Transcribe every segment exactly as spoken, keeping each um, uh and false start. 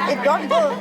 It don't go.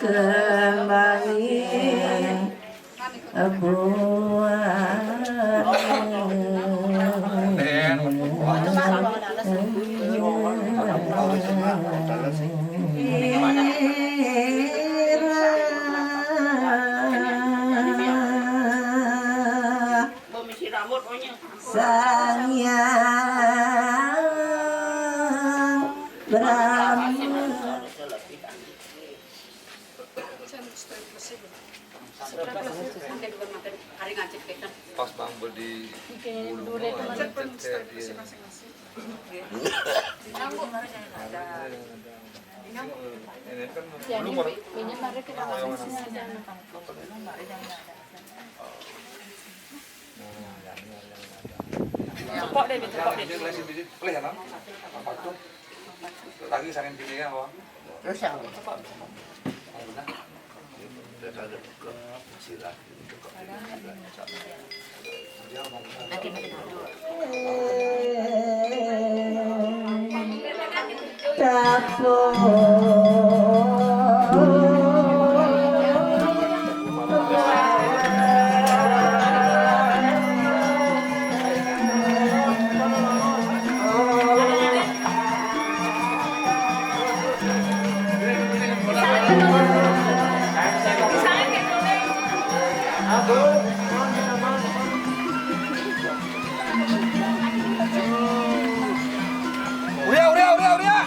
Kembangin buah Pas tambah di bulu, mau lanjut ke dia. Ini kan ya, ini belum mi-, minyak mari kita masing-masing aja. Tepok deh, tepok deh. Pelih ya, Bang? Apa tuh? Lagi saking gini ya, Bang? Terus ya? Tepok. Yang benar. Terus ada buka, silakan. Uria, uria, uria, uria.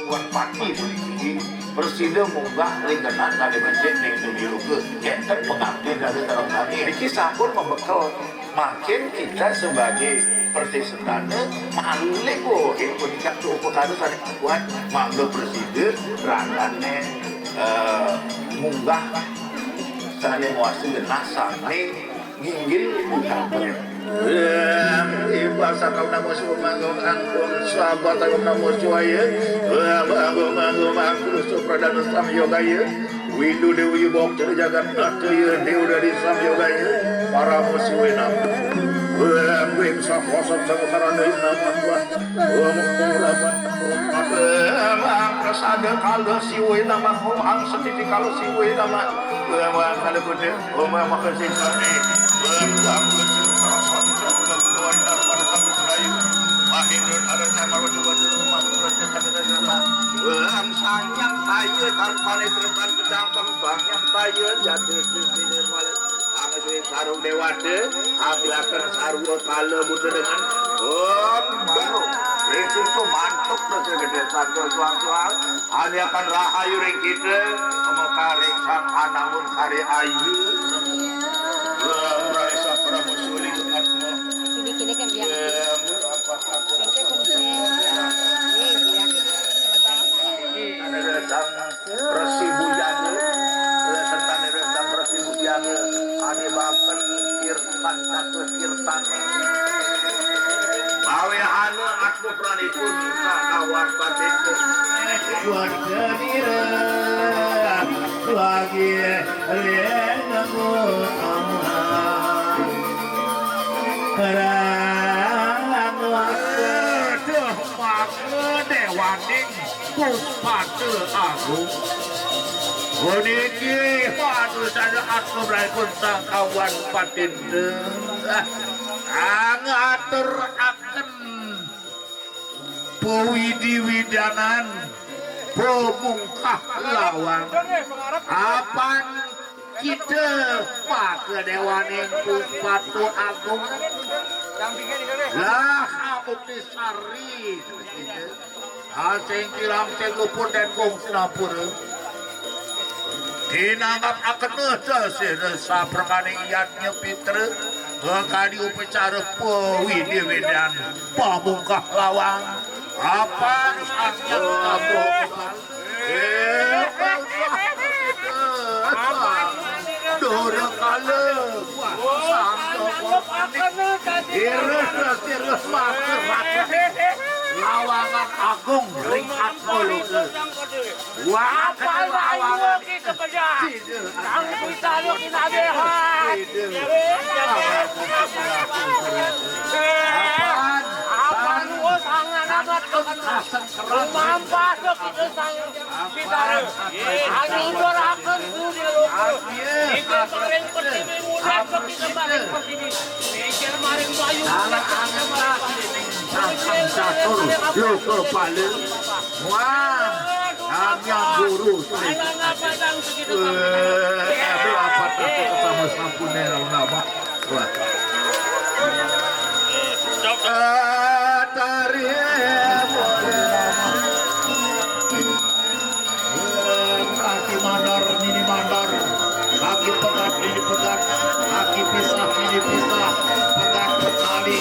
Sawan pati puniki, prasida munggah ring genah sané becik ning Tumiruga, kénten pangaptin dados sareng sami. Niki sampun mabekel, mangkin kita sebagai prasetana malih, oh, ing punika upakara sané kuat, mangda prasida ranggané, eh, munggah sané mawasta genah sané nginggil ucapan. Lam, iba sakau namo suwa manggung angkung sabat sakau namo suwaya. Lam, anggung anggung angkung supradana samyogaya. Windu dewi bok ceri jagat natya dewa dari samyogaya. Paramo siwe nama. Lam, wim sakosok samukarana nama tuan. Lam, lam, lam, prasada kala siwe nama. Om ang setiti kala siwe nama. Lam, lam, kala kuda. Om Mama Kasih Sami. Om Dam Kasih Saraswati Saraswati Dawai Narmada Sami Serayu. Mahendra Nara Samar Wajah Wajah Rumah Raja Kata Kata. Om Sanyang Saya Tan Panetra Tan Pedang Kembang Yang Saya Jatuh Sisi Nirmala. Sang Sri Sarung Dewata. Ambilaken sarwa kala buta dengan. Om Baru. Ring susu mantuk Raja Gede Santo Suang Suang. Aniakan rahayu ring kita, mekaring sang anamun kari ayu. Lam raisa pramu suling atma. Kini-kini kan dia. Lam apa apa. Ada sang Resi Bujana. Ada sang Resi Bujana. Ada bapen Pancatus tirtane. Pawehana atma pranipun sakawan patinten. Warga dira lagi lenemu. Aduh, maka dewaning Puspata Agung. Puniki padusan atma pranipun sakawan patinten. Kang aturaken pawidi-widanan pamungkah lawang. Apan kita maka dewaning Puspata Agung. Lah, abukti sari. Asing kiram sing luput dan gong sinapura. Dinanggap akena sesira sapramaning yadnya pitra. Kadi upacara pawidi-widan pamungkah lawang. Apan sang yang kabur. Eh, Dora kala. Wah, sang kabur. Irus, irus, matur, matur. Awangan agung ring atma loka. Wah, apa awangan iki kepedah? Kang kita lo kinabehan. Apan, apan, oh, sangat amat. Asam keras. Mampas lo kita sang. Bidara, anu nuturaken budi luhur. Inggih maring pertiwi, mulat kita maring pertiwi. Inggih maring bayu, mulat kita maring bayu. Sasang catur, loka pala. Wah, anyang guru. Alang apa dang segitu. Eh, aduh, apa takut sama sampune nama. Wah. Eh, tarik, eh, boleh. Eh, kaki mandor, nini mandor. Kaki pegat, nini pegat. Kaki pisah, nini pisah. Pegat sekali.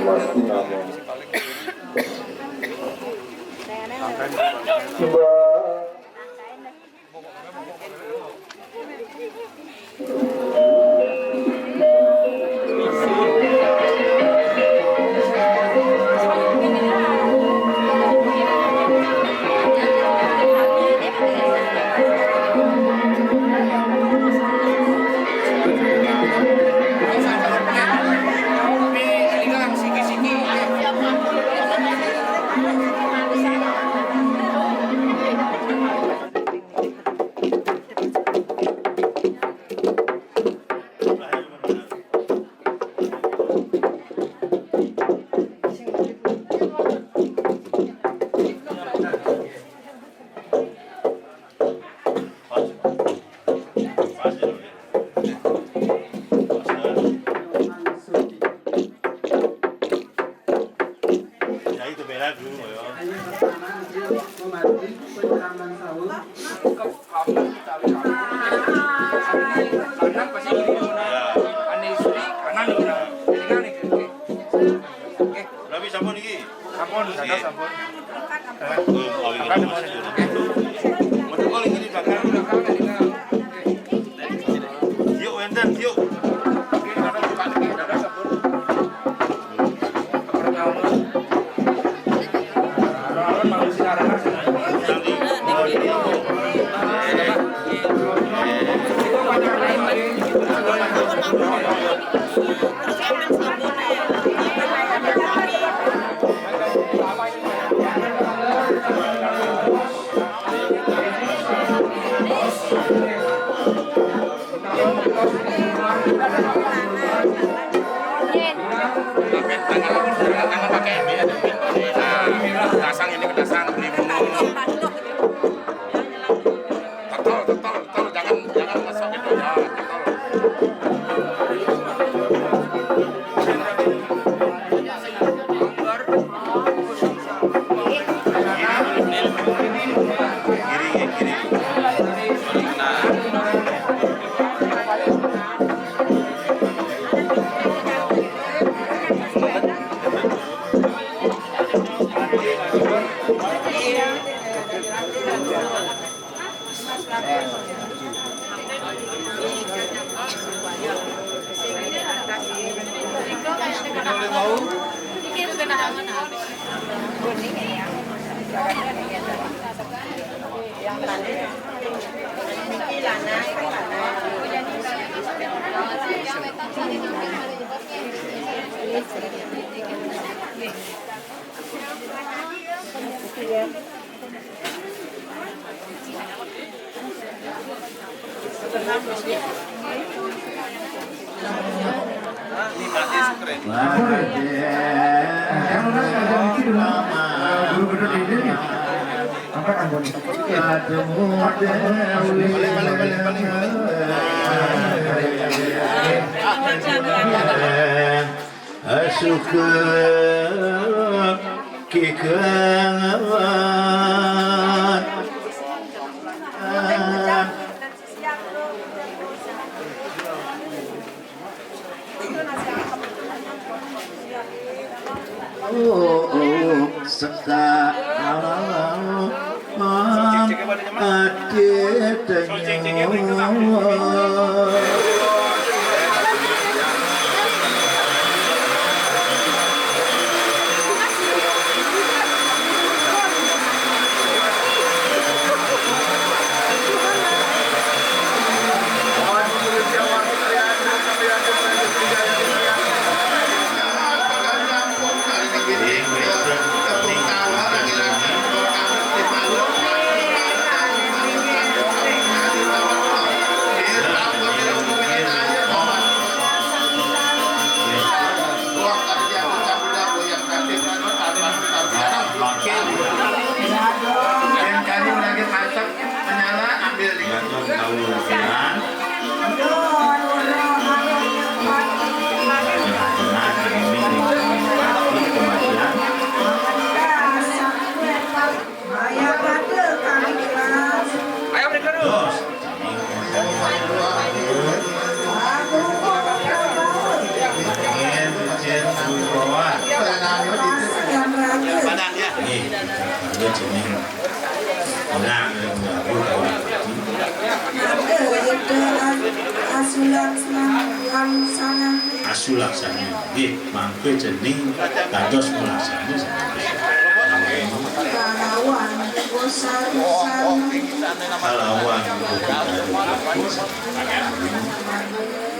Pasti nama. Coba. Ya, itu beda dulu, ya. Hanya pertama, dia membantu pencerahan sahur. Kanan pasti gini, nah. Ane istri, kanan gini. Jadi kan nih, oke. Oke. Tapi sampun iki. Sampun, sampun, sampun. Belum, oh, iya, Sampun, sampun. Oke. Betul, kalau ini di belakang. Belakang, belakang. Yuk, wenten, yuk. Oke, ada buka lagi, ada sampun. Tangan, tangan, tangan pakai ini, ada pintu nih. Nah, pasang ini, pasang di gunung. Betul, betul, betul. Jangan, jangan masuk gitu ya. Betul. Kiri, ya, kiri. Nah. Suka kikan. Oh, oh, seka alam, ati tenyo. Nah, ini, ini kematian. Ayo, beri dulu. Dos. Jen, jen, bawah. Badannya. Nih, dia jenis. Nah, yang baru tahu. Asulak sana. Asulak sana. Nggih, mangke jening dados mulaksana. Kalawan saru-saru. Kalawan.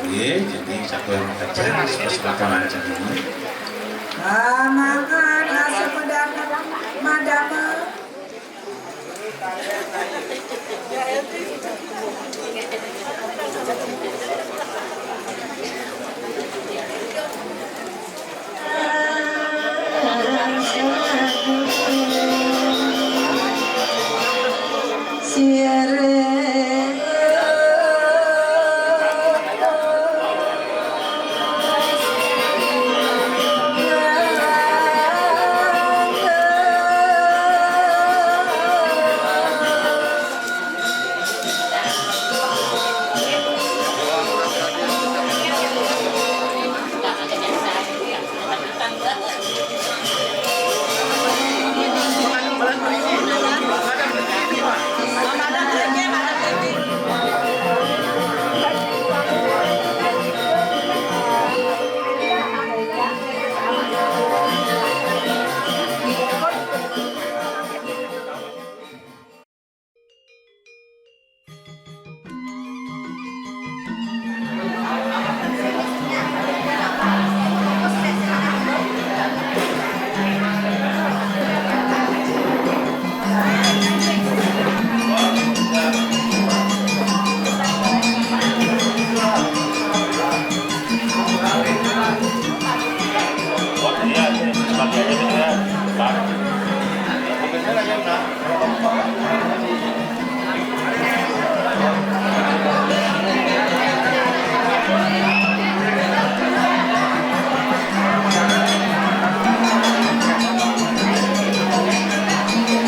Nggih, jadi sampun kerja, terus kapan aja ini. Ah, mangan, asa madamel.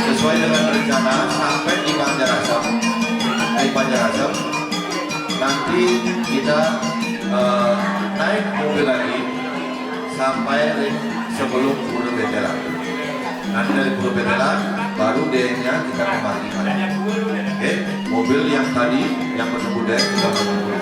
Sesuai dengan rencana, sampai di Banjarasem, di Banjarasem, nanti kita, eh, naik mobil lagi sampai ring sebelum Pura Betelan. Nanti dari Pura Betelan, baru D N-nya kita kembali. Oke, mobil yang tadi, yang menunggu D N, sudah menunggu.